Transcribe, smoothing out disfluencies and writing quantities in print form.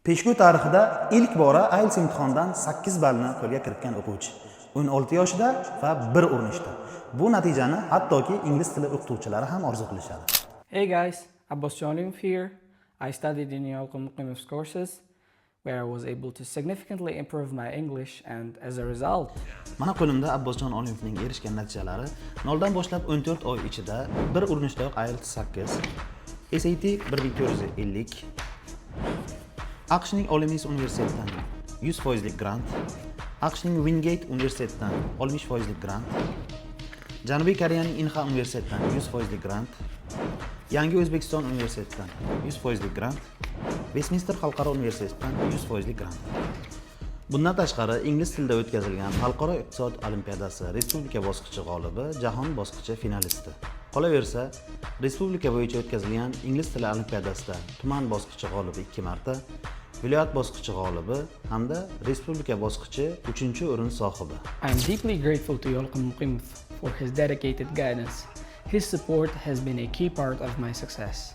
Peshku tarixida ilk bora IELTS imtihonidan 8 ballni qo'lga kiritgan o'quvchi. 16 yoshida va bir urinishda. Bu natijani hattoki ingliz tili o'qituvchilari ham orzu qilishadi. Hey guys, Abbosjon Olimov here. I studied in Yolqin Muqimov's courses, where I was able to significantly improve my English, and as a result, Mana qo'limda Abbosjon Olimovning erishgan natijalari: noldan boshlab 14 oy ichida bir urinishdayoq IELTS 8, SAT 1450, AQShning Ole Miss universitetidan 100 foizlik grant, AQShning Wingate universitetidan 60 foizlik grant, Janubiy Koreyaning Inha universitetidan 100 foizlik grant, Yangi O'zbekiston universitetidan 100 foizlik grant, Westminster xalqaro universitetidan 100 foizlik grant. Bundan tashqari, ingliz tilida o'tkazilgan Xalqaro iqtisod olimpiadasi respublika bosqichi g'olibi, jahon bosqichi finalisti. Qolaversa, respublika bo'yicha o'tkazilgan ingliz tili olimpiadasida tuman bosqichi g'olibi ikki marta, viloyat bosqichi g'olibi hamda respublika bosqichi 3-o'rin sohibi. I am deeply grateful to Yolqin Muqimov for his dedicated guidance. His support has been a key part of my success.